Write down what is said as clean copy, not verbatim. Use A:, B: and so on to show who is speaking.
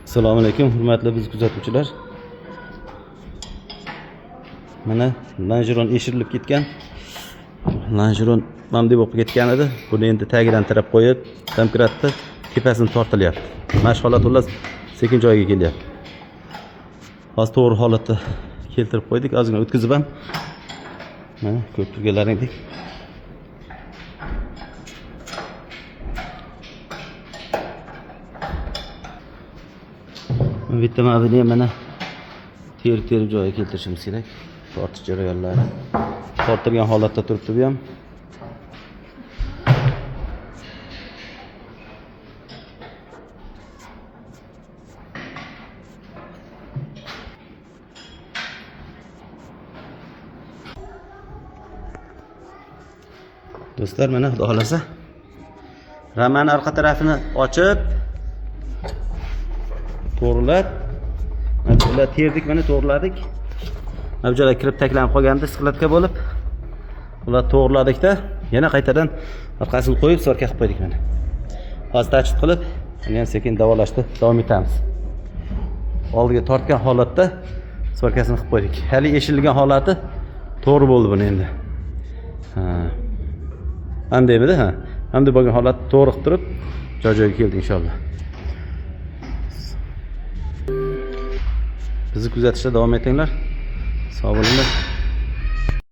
A: Assalomu alaykum, hurmatli biz kuzatuvchilar. Mana lonjeron eshirilib ketgan. Lonjeron mana bo'lib ketgan edi. Buni endi tagidan tirab qo'yib, domkratni tepasini tortilyapti. Mana shu holat xullas sekin joyiga kelyapti. Hozir to'g'ri holatda keltirib qo'ydik, ozgina o'tkazib ham. Mana ko'rib turganlaringdek. Bitta mana buni ham mana terib terib joyiga keltirishimiz kerak. Tortish jarayonlari. Tortilgan holatda turibdi bu ham. Do'stlar, mana xudo xolasa ramani orqa tarafini ochib to'g'rilab, mana bu joylar terdik, mana to'g'riladik. Mana bu joylar kirib taklanib qolgandi, skladka bo'lib. Ular to'g'riladikda, yana qaytadan orqasini qo'yib svarka qilib qo'ydik mana. Hozir tachit qilib, uni ham sekin davolashda davom etamiz. Oldiga tortgan holatda svarkasini qilib qo'ydik. Hali eshilgan holati to'g'ri bo'ldi buni endi. Ha. Andaymidi, ha. Anday bo'lgan holat to'g'ri qilib turib, joy-joyiga keldi inshaalloh. Bizni kuzatishda davom etinglar. Sog' bo'linglar.